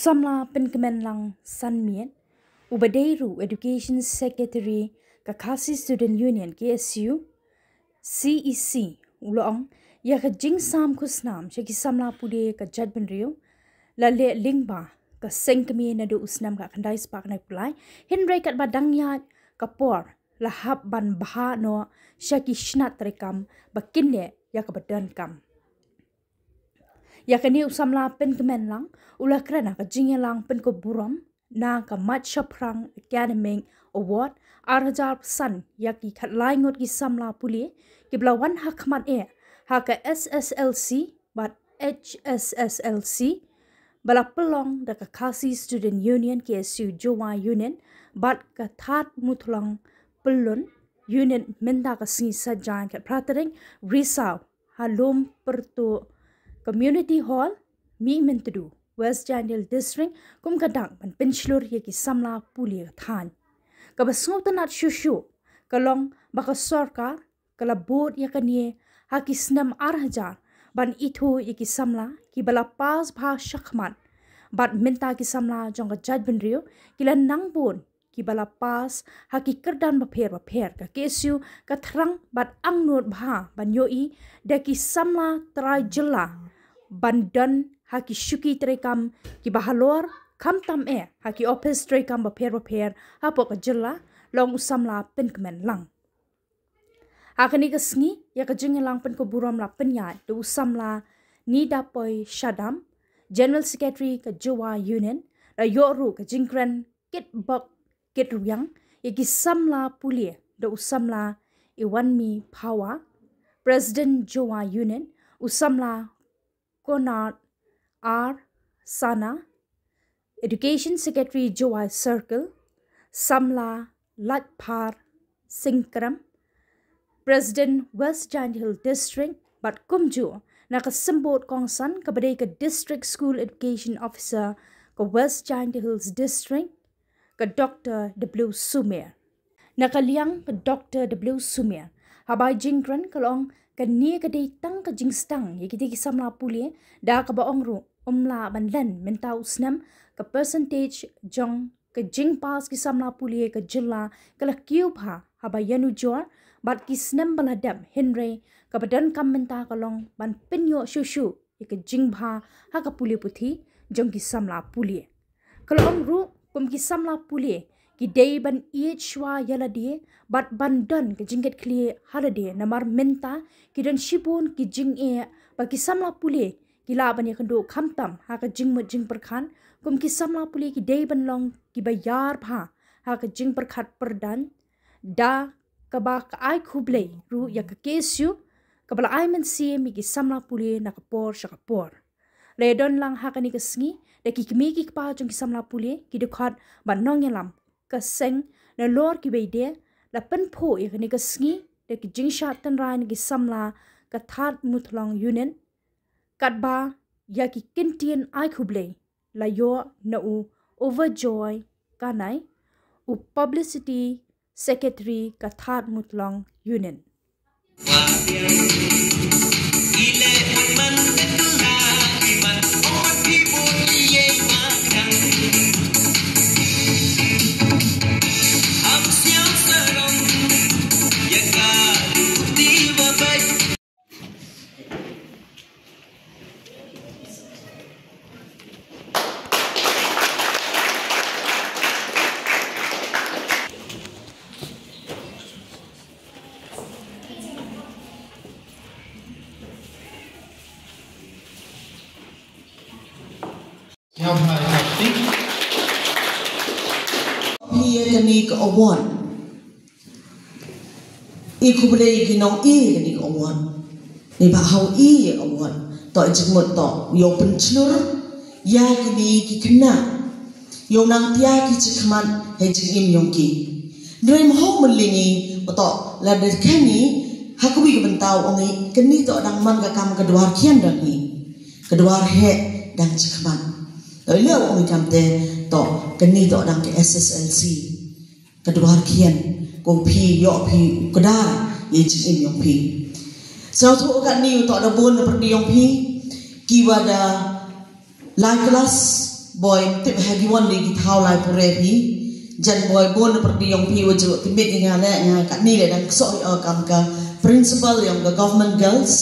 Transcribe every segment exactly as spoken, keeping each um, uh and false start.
Samla Pynkmenlang Sanmiet, uba dei ruh Education Secretary ka Khasi Student Union, K S U, C E C, u la ong ïa ka jingsam khusnam sha ki samla pule ka jaitbynriew la leh lyngba ka seng kmie naduh u snem khatkhyndai spah khyndai phew lai, hynrei katba dang ïaid ka por la hap ban bha noh sha ki shnat treikam ba kin leh ïa kaba donkam. Ïa kane u samla Pynkmenlang u la kren ha ka jingïalang pynkup burom na ka Mait Shaphrang Academic Award ar hajar arphew san ïa ki khatlai ngut ki samla pule kiba la wan ha khmat eh ha ka S S L C bad H S S L C ba la pynlong da ka Khasi Student Union, K S U Jowai Unit, bad ka Thadmuthlong Pyllun Unit mynta ka sngi Saitjaiñ khatphra tarik Risaw ha Lum Pyrtuh Community Hall, Mihmyntdu, West Jaintia Hills District, kum ka dak ban pynshlur ïa ki samla pule ka thaiñ. Kaba sngewtynnat shuh shuh ka long ba ka sorkar ka la bud ïa kane ha ki snem ar hajar ban ithuh ïa ki samla kiba la pass bha shakhmat. Bad mynta ki samla jong ka jaitbynriew ki la nang bun kiba la pass ha ki kyrdan bapher bapher. Ka K S U ka thrang bad angnud bha ban ïohi da ki samla trai jylla ban don ha ki shuki treikam kiba halor, khamtam eh ha ki ophis treikam bapher bapher hapoh ka jylla, la ong u samla Pynkmenlang. Ha kane ka sngi ïa ka jingïalang pynkup burom la pynïaid da u samla Nidapoi Shadam, General Secretary ka Jowai Unit, la ïoh ruh ka jingkren kit bok kit rwiang ïa ki samla pule da u samla Iwanmi Phawa, President Jowai Unit, u samla Konrad R Sana, Education Secretary Jowai Circle, samla Laitphar Singkram, President West Jaintia Hills District, bad kumjuh na ka symbud kongsan kaba dei ka District School Education Officer ka West Jaintia Hills District, ka Doctor W Sumer. Na ka liang ka Doctor W Sumer, haba ai jingkren ka la ong kane ka dei tang ka jingstad ïa kitei ki samla pule, da kaba ong ruh um lah ban len mynta u snem ka percentage jong ka jingpass ki samla pule ka jylla ka la kiew bha haba ïanujor bad ki snem ba la dep, hynrei kaba donkam mynta ka long ban pynïoh shuh shuh ïa ka jingbha ha ka pule puthi jong ki samla pule. Ka la ong ruh kum ki samla pule ki dei ban ïeit shuwa ïa lade bad ban don ka jingkitkhlieh ha lade, namar mynta ki don shibun ki jingeh ba ki samla pule ki lah ban ïakynduh khamtam ha ka jingmut jingpyrkhat. Kum ki samla pule ki dei ban long kiba ïar bha ha ka jingpyrkhat pyrdaiñ, da kaba ka ai khublei ruh ïa ka K S U kaba la ai mynsiem ïa ki samla pule na ka por sha ka por. La ïadon lang ha kane ka sngi da ki kmie ki kpa jong ki samla pule, ki dkhot bad nongïalam ka seng nalor kiwei de, la pynphuh ïa kane ka sngi da ki jingshad tynrai na ki samla ka Thadmuthlong Unit, katba ïa ki kyntien ai khublei la ïoh na u Overjoy Kanai, u Publicity Secretary ka Thadmuthlong Unit. Ïa kane ka award. I khublei ki nong i kane ka award. Ni ba hau i award. To jingmut to ïoh pynchlur ïa kine ki khynnah. Ïoh nang tia ki jingkhmat ha jingim jong ki. Hynrei ma hau mynlei ngi to la da kane ha kawi ka bynta ong i kane to dang man ka kam ka dwar khian dang i. Ka dwar heh dang jingkhmat. To ïa ong i kam te to kane to dang ka S S L C. Ka dwar khian ko phi ïoh phi u kdar ïa jingim jong phi. Sngewthuh katne u to da bun na pyrdi jong phi ki wa da lai klas Boi, tip ha ki wan di ki thaw lai pure phi. Jan boi, bun na pyrdi yong phi wa ju tip mit nga le nga katni le dang kso hi o kam ka principal yong ka Government Girls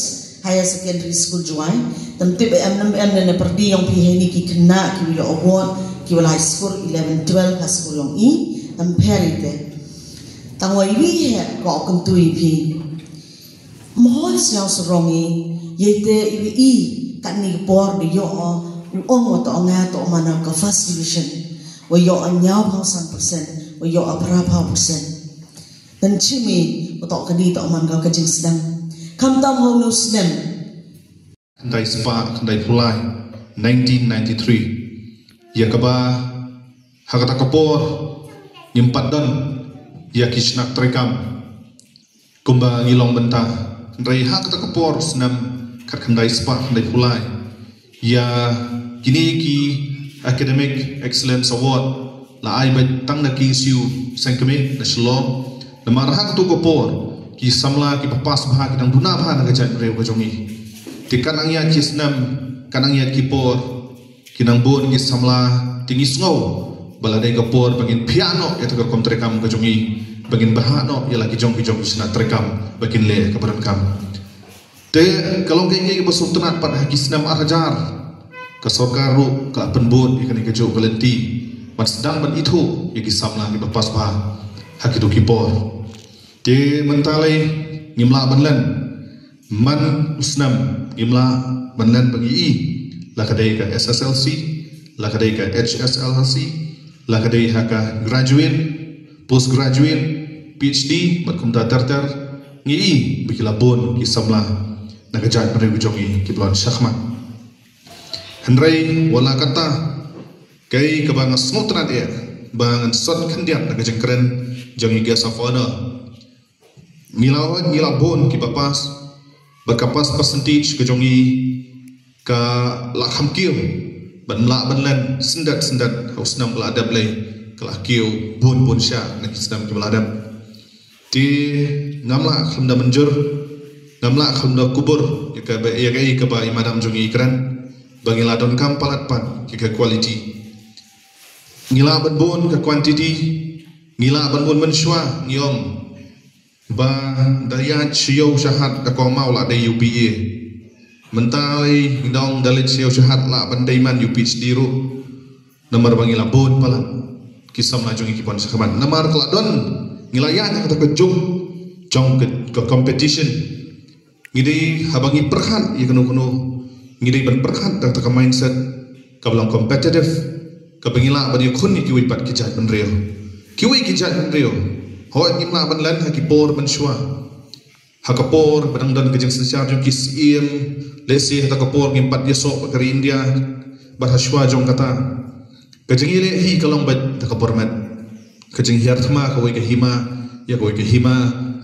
Higher Secondary School Jowai. Tam tip em nam em na pyrdi yong phi ha ni ki khynnah ki wa la award ki wa la score eleven twelve ha school yong i. Tam pher i te. Tang wa i wi he ko kyntu i phi. Mhoi siang sarong i, yei te i wi i, katni ka por da yoh o, u ong wa to nga to mana ka first division, wa yoh o nyaw phaw san percent, wa yoh o phra phaw percent. Dan chimi, wa to kani to man ka ka jingsdang. Kam tam ho no snem. Khyndai spah, khyndai phew lai, nineteen ninety-three. Ya kaba, ha kata ka por, ngim pat don, ya ki snak treikam. Kumba ngi long bynta. Hynrei ha kata ka por snem khat khyndai spah khyndai phew lai. Ya kini ki Academic Excellence Award la ai beit tang na K S U Sengkmie na Shillong. Namar ha katu ka por ki samla ki ba pass bha ki dang duna bha na ka jaitbynriew ka jong ngi. Te kan nang ïa ki snem, kan nang ïa ki por, ki nang bun ki samla, te ngi sngew ba la dei ka por ba ngin phiah noh ïa ka rukom treikam ka jong ngi, ba ngin bha noh ïa la ki jong ki jong ki snak treikam ba kin leh ka ba donkam. Te ka long kaei kaei ba sngewtynnat pat ha ki snem ar hajar ka sorkar ruh ka la pynbud ïa kane ka juh ka lynti ban sdang ban ithuh ïa ki samla ki ba pass bha ha kitu ki por. Te mynta lei ngim lah ban len. Man u snem ngim lah ban len ba ngi i, la ka dei ka S S L C, la ka dei ka H S L C, la ka dei ha ka graduate, postgraduate, P H D, bad kumta ter ter, ngi i ba ki la bun ki samla na ka jaitbynriew ka jong ngi ki ba long shakhmat. Hynrei wat la kata, kaei kaba nga sngewtynnat ïa ba ngan sot khyndiat na ka jingkren jong i Guest of Honor. Ngi la hoi, ngi la bun ki ba pass, ba ka pass percentage ka jong ngi ka la kham kiew, ban lah ban len syndet syndet ha u snem ka la dep lei, ka la kiew bun bun sha na ki snem ki ba la dep. Te ngam lah khlem da mynjur, ngam lah khlem da kubur ïa ka ba, ïa ka, ïa ka ba i madam jong ngi kren ba ngi la donkam palat pat ïa ka quality. Ngi lah ban bun ka quantity, ngi lah ban bun mynshuwa ngi ong ba da ïa shu ïoh shahadat da kong maw la dei U P A. Mynta lei ngi dang da leit shu ïoh shahadat lah ban dei man U P H D ruh. Namar ba ngi la bun palat ki samla jong ngi ki pon shakhmat. Namar ka la don ngi la ïa kata ka jong jong ka, ka competition. Ngi dei haba ngi pyrkhat ïa kano kano, ngi dei ban pyrkhat da kata ka mindset kaba long competitive, kaba ngi lah ban ïakhun ïa kiwei pat ki jaitbynriew. Kiwei ki jaitbynriew hoi ngim lah ban len ha ki por mynshuwa. Ha ka por ba dang don ka jingsynshar jong ki syiem, lehse ha ka por ngim pat ïasoh bad ka ri India, bad ha shuwa jong kata. Ka jingïaleh hi ka long beit da ka por met. Ka jinghiar thma kawei ka hima ïa kawei ka hima,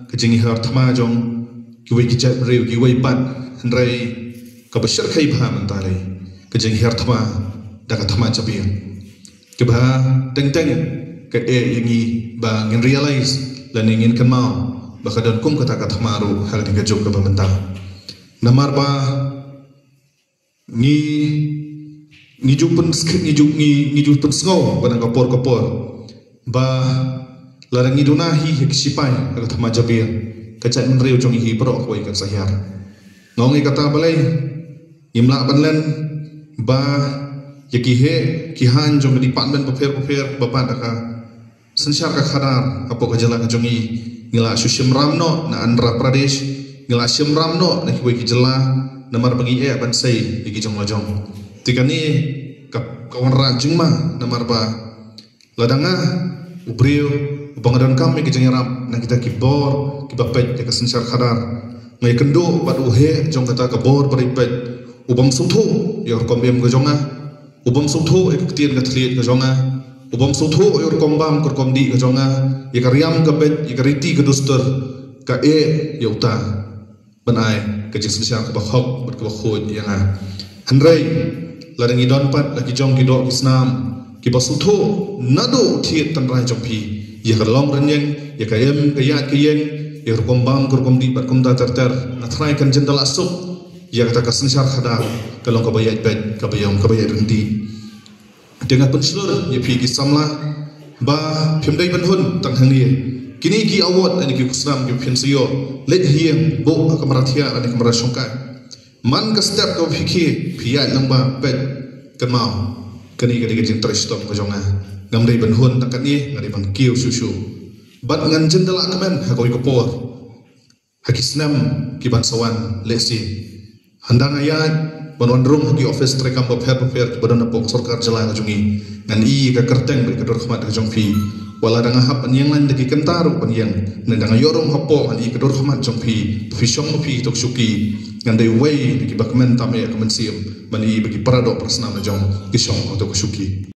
ka jinghiar thma jong kiwei ki jaitbynriew kiwei pat, hynrei kaba shyrkhei bha mynta lei ka jinghiar thma da ka thma jabieng. Kaba teng teng ka eh ïa ngi ba ngin realize lane ngin kynmaw ba ka don kum kata ka thma ruh ha kane ka juk kaba mynta. Namar ba ngi, ngi ju pyn, ngi ju, ngi, ngi ju pynsngew ba na ka por ka por ba lada ngi duna hi ha ki sipai ha ka thma jabieng, ka jaitbynriew jong ngi hi baroh kawei kan sa hiar. Nga ong ïa kata balei ngim lah ban len ba ïa ki heh ki haiñ jong ka department bapher bapher ba pat da ka synshar ka khadar hapoh ka jylla ka jong ngi. Ngi la shu shim ram noh na Andhra Pradesh, ngi la shim ram noh na kiwei ki jylla, namar ba ngi eh ban sei ïa ki jong la jong. Te kane ka, ka wanrah jingma, namar ba lada nga u briew uba nga donkam ïa ka jingïarap na kita ki bor kiba peit ïa ka synshar khadar, nga ïakynduh bad u heh jong kata ka bor ba ri peit, u bym sngewthuh ïa ka rukom im ka jong nga, u bym sngewthuh ïa ka ktien ka thylliej ka jong nga, u bym sngewthuh ïa ka rukom bam ka rukom dih ka jong nga, ïa ka riam ka beit, ïa ka riti ka dustur, ka eh ïa uta ban ai ka jingsynshar kaba khop bad kaba khuid ïa nga. Hynrei lada ngi don pat la ki jong ki doh ki snam kiba sngewthuh naduh thied tynrai jong phi ïa ka long rynïeng, ïa ka im ka ïaid ka ïeng, ïa ka rukom bam ka rukom dih bad kumta ter ter, nga tharai kan jin da la suk ïa kata ka synshar khadar ka long kaba ïaid beit, kaba ïong, kaba ïaid ryntih. Te nga pynshlur ïa phi ki samla ba phim dei ban hun tang hangne. Kine ki award ne ki khusnam ki phin sa ïoh, leit ha ïing, buh ha kamra thiah ne kamra shongkai. Man ka step kaba phi khie, phi ïaid lang ba, peit, kynmaw, kane ka dei ka jingtrei shitom ka jong nga. Ngam dei ban hun tang katne, nga dei ban kiew shuh shuh. Bad ngan jin da lah kmen ha kawei ka por ha ki snem ki ban sa wan lehse. Hynda nga ïaid ban wan rung ha ki office treikam bapher bapher kiba don hapoh sorkar jylla ka jong ngi, ngan ïoh ka kyrteng bad ka dur khmat ka jong phi. Wat la da nga hap ban ïeng lain da ki kynta ruh ban ïeng, ne da nga ïoh rung hapoh, ngan ïoh ka dur khmat jong phi. Phi shong ma phi to ka shuki, ngan dei uwei na kiba kmen tam eh ka mynsiem ban ïoh ba ki paradoh parasnam la jong ki shong ha to ka shuki.